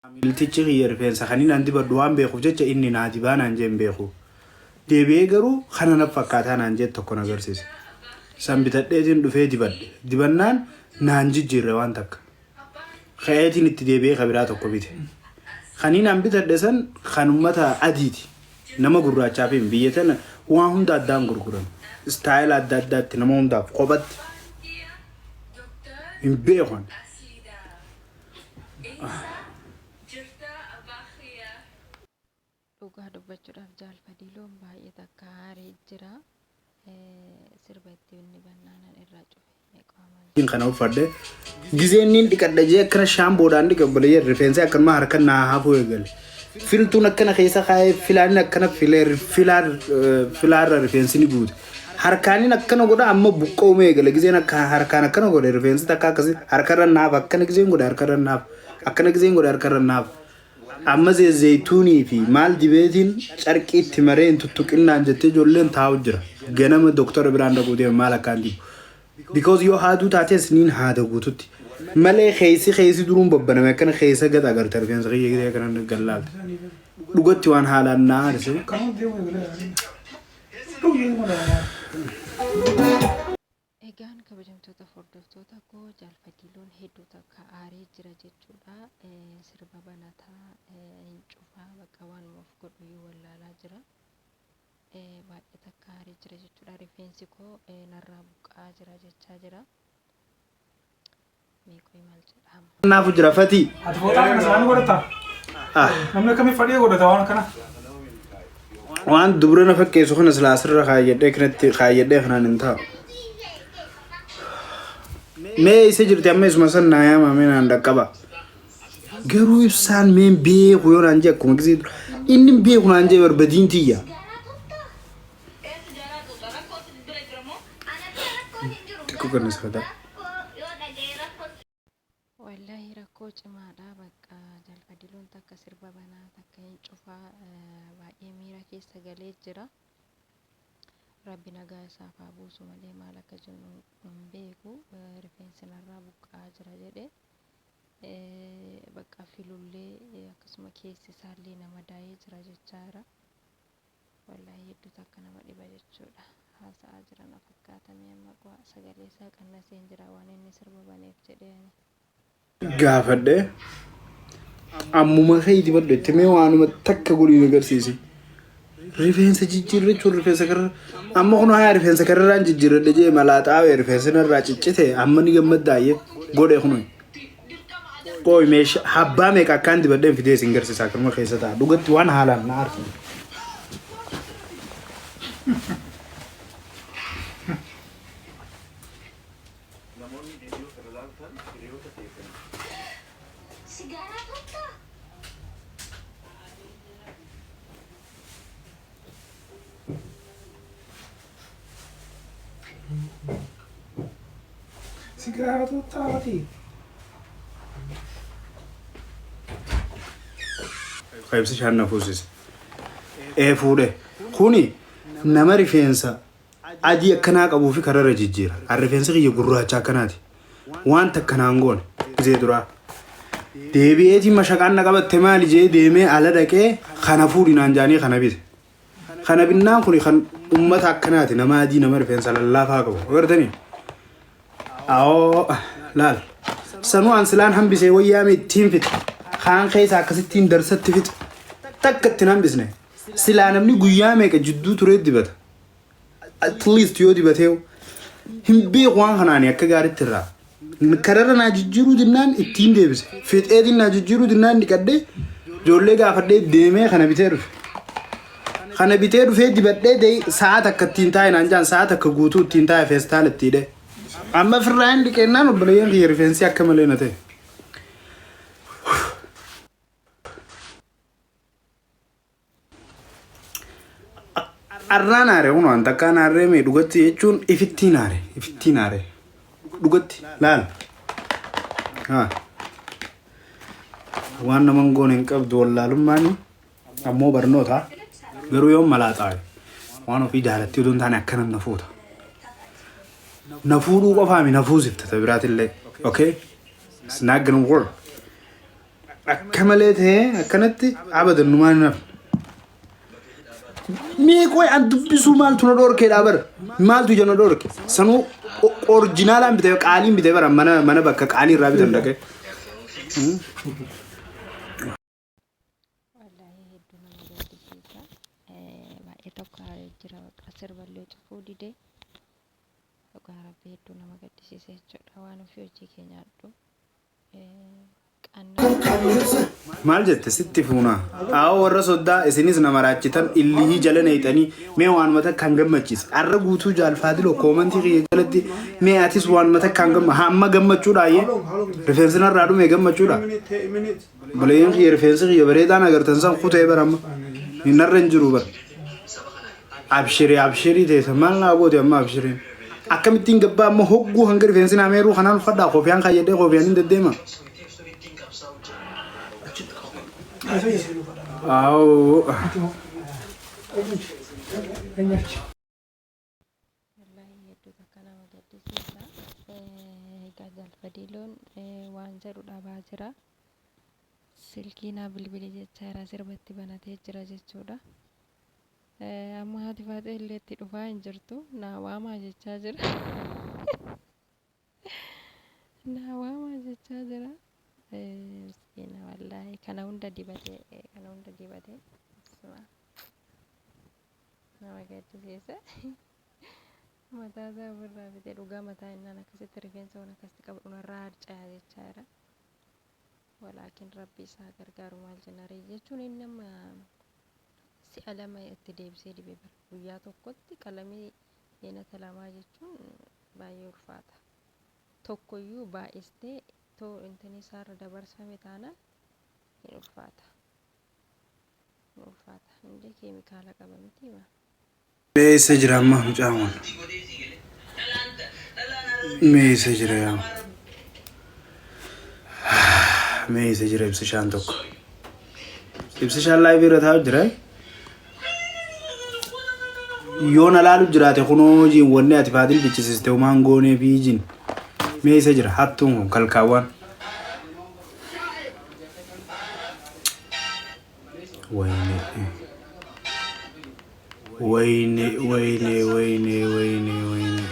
Maamiltichi kiyya rifeensa kanin an dibadhu waan beekuuf jecha inni naa dibaa naan jee hin beeku. Deebi'ee garuu kana na fakkaataa naan jee tokko na agarsiise. San bitadheetiin dhufee dibadhe. Dibannaan naan jijjiirre waan takka. Ka'eetiin itti deebi'ee ka biraa tokko bite. Kaniin an bitadhe san kan ummata adiiti. Nama gurraachaaf hin biyya tana waan hunda addaan gurguran. Istaayila adda addaatti nama hundaaf kophatti hin beeku ani. Dhugaa dubbachuudhaaf Jaal Fadiiloon baay'ee takka aaree jira. Sirba itti inni bannaanan irraa cufe. Meeqaa maal kana uffadhe gizee inni dhiqadha jee akkana shaamboodhaan dhiqe obboleeyyan rifeensi akkanuma harka naa hafuu eegale. Filtuun akkana keessa kaa'ee filaan akkana filee filaan filaarra rifeensi ni guute. Harkaanin akkana godha amma buqqoomee eegale gizeen akka harkaan akkana godhe rifeensi takka akkasii harkarra naaf akkana gizeen godhe harkarra naaf akkana gizeen godhe harkarra naaf. Amma zayituunii fi maal dibeetiin carqii itti maree hin tuttuqinnaan jettee ijoolleen taa'u jira. Ganama doktora biraan dhaquu deema maal akkaan dibu. Because yoo haaduu taates niin haada guututti. Malee keessi keessi duruun babbaname akkana keessa gad agarta rifeensa kiyya gidee akkana gallaalte. Dhugatti waan haalaan naa aarse. Egaan kabajamtoota hordoftoota koo Jaal Fadiiloon hedduu takka aaree jira jechuudha. Sirba banataa hin cufaa bakka waanuma of godhu iyyuu wallaalaa jira. Baay'ee takka aaree jira jechuudha. Rifeensi koo narraa buqqa'aa jira jechaa jira. Mee qoy maal jedha amma. Naafu jira fatii. Ati fooxaa kana isaanii godhata. Ah. Namni akkamii fadhii godhata waan akkana. Waan dubra na fakkeessu kana silaa asirra kaayyadhee kanatti kaayyadhee kanaan hin taa'u. Mee isa jirti amma isuma san naa yaama mee naan dhaqqaba. Garuu ibsaan mee hin beeku yoo naan jee akkuma gisee dura. Inni hin beeku naan jee barbadiin tiyya. Xiqqoo ganna safataa. Wallahi rakkoo cimaadha bakka Jaal Fadiloon takka sirba banaa takka hin cufaa baay'ee miira keessa galee jira. Rabbi nagaa isaaf haa buusu malee maal akka jennu hin beeku. Rifeensi narraa buqqa'aa jira jedhe. Bakka filullee akkasuma keessi isaallee nama daa'ee jira jechaa jira. Wallahi hedduu takka nama dhiba jechuudha. Haasa'aa jira na fakkaata mee amma qo'a sagalee isaa qannaseen jira waan inni sirba baneef jedhee ani. Gaafadhe ammuma kee dibadhu itti mee waanuma takka godhii na agarsiisi. Rifeensa jijjiirrachuun rifeensa karra amma kun haa rifeensa karrarraan jijjiirradhe jee malaaxaawee rifeensi narraa ciccite amma ni gammaddaayyee godhe kun. Qooyi meesha habbaa meeqa akkaan dibadheen fidee isin garsiisa akkanuma keessa ta'a. Dhugatti waan haalaan na aarsu. Sigaaraa tuuttaati. Ibsi shaan na fuusise. Ee fuudhe. Kuni nama rifeensa adii akkanaa qabuu fi kararra jijjiira. An rifeensi kiyya gurraacha akkanaati. Waan takka naan goone. Gisee duraa. Deebi'eetiin mashaqaan na qabatte maali jee deemee ala dhaqee kana fuudhi naan jaanii kana bite. Kana binnaan kuni kan ummata akkanaati nama adii nama rifeensa lallaafaa qabu. Agartanii? Awoo laal. Sanuu an silaan hambisee wayyaame ittiin fixe. Kaan keessa akkasittiin darsatti fixe. Takka ittiin hambisne. Silaa namni guyyaa meeqa jidduu turee dibata. At least yoo dibatee hin beeku waan kanaani akka gaariitti irraa. Kararra naa jijjiiruu dinnaan ittiin deebise. Fixeetiin naa jijjiiruu dinnaan dhiqadhee ijoollee gaafadhee deemee kana bitee dhufe. Kana bitee dhufee dibadhee dee sa'a takka ittiin taa'e naan jaan sa'a takka guutuu ittiin taa'e feestaala itti hidhee. Amma firraa hin dhiqeennaan obboleeyyan kiyya rifeensi akka malee na ta'e. Arraan aare kun waan takkaan aarree mee dhugatti jechuun ifittiin aare ifittiin aare dhugatti laal. Haa. Waan nama hin goone hin qabdu wallaalummaan ammoo barnoota garuu yoon malaaxaawe waan ofii jaalattee utuu hin taane akkana na fuuta. Na fuudhuu qofaami na fuusifta ta biraatillee. Okay? It's not gonna work. Akka malee ta'ee akkanatti abadan numaan hin hafne. Mee qoy an dubbisuu maaltu na dhorkeedha bara? Maaltu ija na dhorke? Sanuu originaalaan bitee, qaaliin bitee bara, mana bakka qaalii irraa bitan dhaqee. Wallaahi hedduu nama gaddisiisa. Baay'ee tokko aaree jira, bakka sirballee cufuu dide. Dhugaa Rabbi hedduu nama gaddisiisa jechuudha. Waan ofii hojii kee nyaadhu. Qannaa. Maal jette sitti fuunaa? Aawoo warra soddaa isinis na maraachitan, illihii jala neeyxanii. Mee waanuma takkaan gammachiise. Arra guutuu jaalfaadiloo commentii kiyya jalatti mee atis waanuma takkaan gamma hamma gammachuudhaayyee rifeensi narraa dhume gammachuudha. Buleen kiyya, rifeensi kiyya bareedaan agartan san kutee bara amma. Narra hin jiru bara. Abshirii abshirii teessa maal naa goote amma abshiriin. Akkamittiin gabbaa amma hogguu hanga rifeensi naa meeruu kanaan uffadhaa, koofiyaan kaayyadhee koofiyaan hin deddeema. Aawoo. Wallaahi hedduu takka nama gaddisiisa. Egaa Jaalfadiiloon waan jedhu dhabaa jira. Silkii naa bilbili jechaa jira, sirbatti banatee jira jechuudha. Amma haati faaxee illee itti dhufaa hin jirtu. Naa waamaa jechaa jira. Naa waamaa jechaa jira. Miskiina wallaahi, kana hunda dibatee, kana hunda dibatee nama gaddisiisa. Mataa isaa ofirraa fixee, dhugaa mataa innaan akkasitti rifeensa waan akkasitti qabu narraa harca'aa jechaa jira. Walaakin Rabbi isaa gargaaru, maal jenna ree jechuun, inni amma si'a lama itti deebisee dibe bara guyyaa tokkotti qalamii eenata lamaa jechuun baay'ee ulfaata. Tokkoyyuu baay'istee too intini isaarra dabarsame taanaan hin ulfaata. Hin ulfaata. Indee keemikaala qaba miti maa. Mee eessa jira amma mucaan kun? Mee eessa jira yaa? Mee eessa jira ibsishaan tokko? Ibsishaan live irra taa'u jira. Yoo na laalu jiraate kunoo jiin wanni ati faadil bichisiste humaan goonee fi jiin. Mee eessa jira hattuun kun kalkaawwan? Wayne. Wayne, wayne, wayne, wayne, wayne.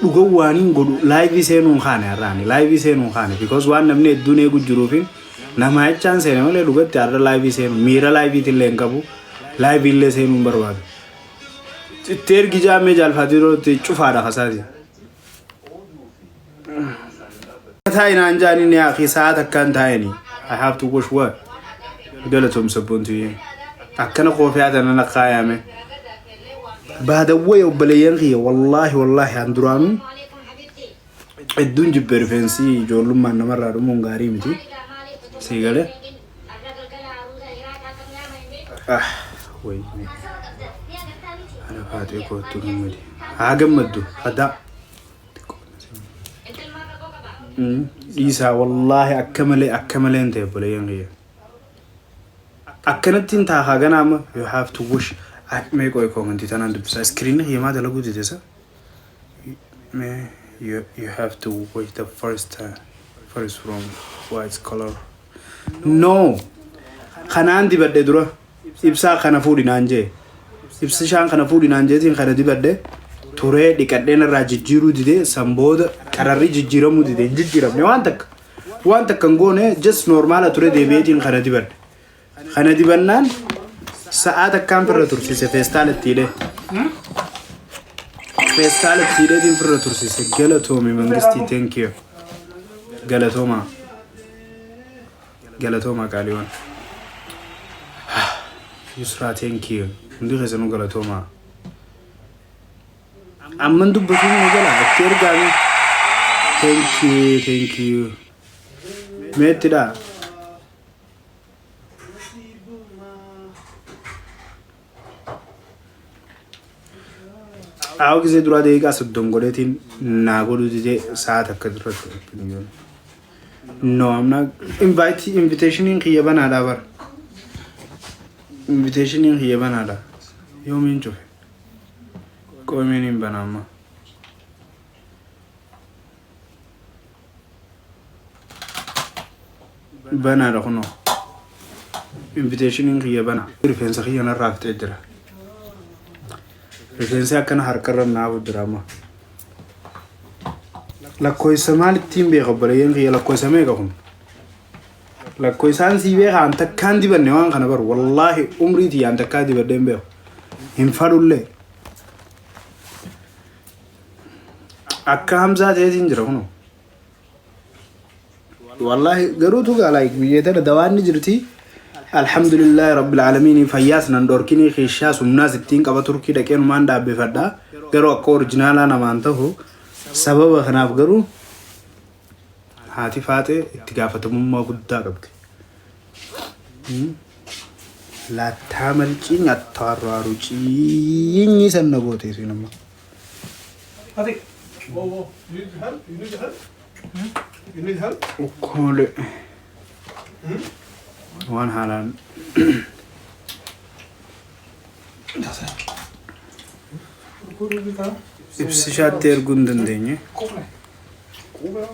Dhuga waan hin godhu, live seenuun kaane har'aani, live seenuun kaane, because waan namni hedduun eegu jiruufi nama jechaan seene malee, dhugatti har'a live seenu miira liveiitillee hin qabu, live illee seenuu hin barbaadu. Itti ergi jaamee jaalfatii yerootti cufaadha kasaati. Taa'inaan jaanii ni akhi sa'a takkaan taa'ini. I have to wash what? Galatoom sabboontu akkana koofiyaa tana na kaayame. Baadawwee obboleeyyan kiyya, wallaahi wallaahi an duraanuu hedduun jibbe, rifeensi ijoollummaan namarraa dhumuun gaarii miti. Sii galee? Ah, wayii. Ana faatee kootu gammadi. Haa gammaddu. Hadaa. Dhiisaa, wallaahi akka malee, akka malee hin ta'e obboleeyyan kiyya. Akkanatti hin taakaa ganaa amma you have to wash. Mee qoy, commentii tanaan dubbisaa. Screenni kiyya maa dalaguu dide sa? Mee you have to wash the first time first from white color. No. Kanaan dibadhe dura ibsaa kana fuudhi naan jee. Ibsishaan kana fuudhi naan jeetiin kana dibadhe turee, dhiqadheen irraa jijjiiruu dide, san booda qararri jijjiiramuu dide, hin jijjiiramne, waan takka. Waan takka hin goone, just normala ture, deebi'eetiin kana dibadhe. Kana dibannaan sa'aa takkaan firra tursiise, feestaala itti hidhee. Feestaala itti hidheetiin firra tursiise. Galatoomi mangistii, thank you. Galatoomaa. Galatoomaa qaaliiwwan. Yusraa, thank you. Hundi keessanuu galatoomaa. Amman dubbatuun nu jala itti ergaame. Thank you, thank you. Meettidha. Haa, gisee duraa daqiiqaa 30 godheetiin naa godhuu didee sa'a takka duratti. No, I'm not invite, invitationiin kiyya banaadha bara. Invitationiin kiyya banaadha. Yoomiin cufe? Qoomiin hin bana amma. Banaadha kunoo. Inviteeshiniin kiyya bana. Rifeensa kiyya narraa fixee jira. Rifeensi akkana harkarra naafu jira amma. Lakkoofsa maal ittiin beeka obboleeyyan kiyya lakkoofsa meeqa kun? Lakkoofsaan sii beeka an takkaan dibanne waan kana baru wallaahi umrii tiyya an takkaa dibadhee hin beeku. Hin fadhullee. Akka Hamzaa ta'eetiin jira kunoo. Wallaahi garuu tugaa like biyya tana dawaan ni jirti. Alhamdulillahi rabbil aalamiin fayyaas nan dhorkinii keeshaa sumnaas ittiin qaba turkii dhaqee numaan dhaabbifadha. Garuu akka orijinaalaa namaan tahu sababa kanaaf garuu haati faaxee itti gaafatamummaa guddaa qabdi. Laattaa malciin attaarraaruciinyi sanna goote isin amma. Ati. Whoa, whoa. You need help? You need help? You need help? Ukkoolee. Waan haalaan ibsishaatti erguu hin dandeenye. Qufne. Quba.